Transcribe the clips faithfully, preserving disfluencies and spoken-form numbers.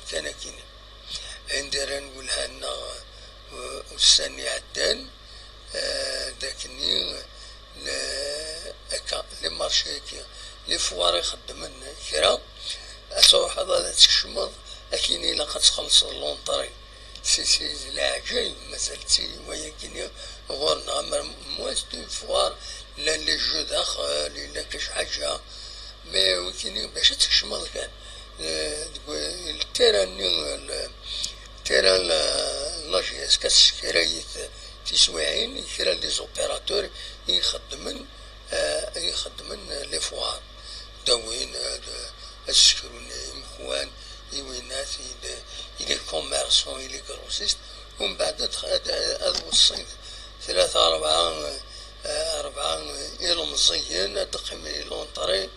Kan akkin. Ayen d ara nwelleh-nneɣ, uh, ussan iɛeddan, uh, d akkenni, le-, akka, les marchés-agi, les foires ixeddmen kra, ad truḥeḍ ad tkecmeḍ, akken ilaq ad txellṣeḍ l'entrée. Si, si, d leɛǧayeb, mazal-tt wayagi-nni ɣur-neɣ, amer moins d'une foire, llan les jeux daxel, yella kac ḥaǧa, mais wikini bac ad tkecmeḍ kan, eh, deg le terrain-nni, le terrain, la, la J S K, tessekra-yi-t tiswiɛin, kra n les opérateurs i ixeddmen, eh, i ixeddmen les foires. Dawin, eh, ad ssekrun imekwan, i winat, i le-, i les commerçants, i les grossistes, umbeɛd ad, ad, ad weṣṣin tlata, rebɛa, eh, rebɛa ilemẓiyen, ad d-qqimen i l'entrée,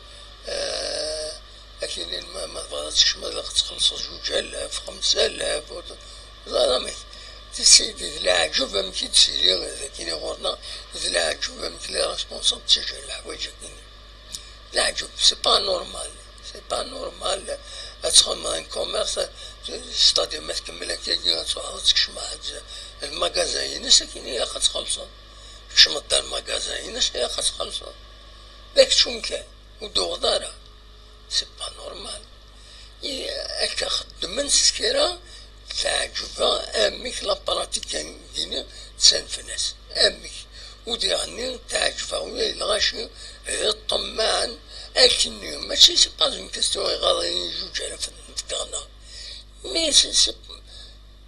eh, akinin ma, ma tebɣiḍ ad tkecmeḍ, ilaq ad txellṣeḍ zuǧ alaf, xemsa alaf, ur t-, ẓer amek. Tisidi d leɛǧeb amek i d-tili dagini ɣur-neɣ, d leɛǧeb amek les responsables ttaǧǧan leḥwayeǧ-agi-nni. D leɛǧeb, c'est pas normal, c'est pas normal. Ad txedmeḍ un commerce, c'est-à-dire ma tkemmel akkagi ad truḥeḍ ad tkecmeḍ lmagazin-ines, akken ilaq ad txellṣeḍ. Tkecmeḍ-d ar lmagazin-ines, ilaq ad txellṣeḍ. D kečč umkan, ur d-tuɣeḍ ara. C'est pas normal. I, akka xeddmen s kra, teɛǧeb-aɣ amek la pratique-agi-nni ttanfen-as. Amek? U diɣenni teɛǧeb-aɣ ula d lɣaci d ṭṭemmaɛen akkenni. Mačči c'est pas une question iɣaḍ-iyi zuǧ alaf n tkeɣna. Mais c'est, c'est,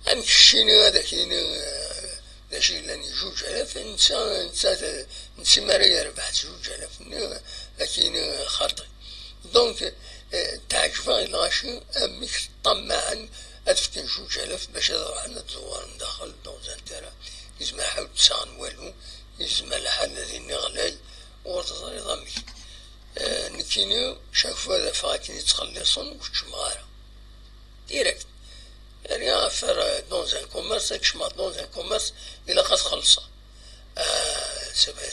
amek keččini ad ak-yini, eh, d acu yellan i zuǧ alaf, netta, netta, netta mi ara yerbeḥ zuǧ alaf-nni, ad ak-yini xaṭi. Donc, eh, teɛǧeb-aɣ i lɣaci amek ṭṭamaɛen ad fken zuǧ alaf bac ad ruḥen ad zewren daxel dans un terrain. Yezmer ḥaw d-ssaɣen walu, yezmer lḥal ad iniɣlay, ur teẓriḍ amek. Eh, nekkini, chaque fois ad afeɣ akken i ttxelliṣen, ur keččmeɣ ara. Direct. Rien à faire, euh, dans un commerce, ad kecmeɣ dans un commerce, ilaq ad xellṣeɣ. Euh, c'est vrai,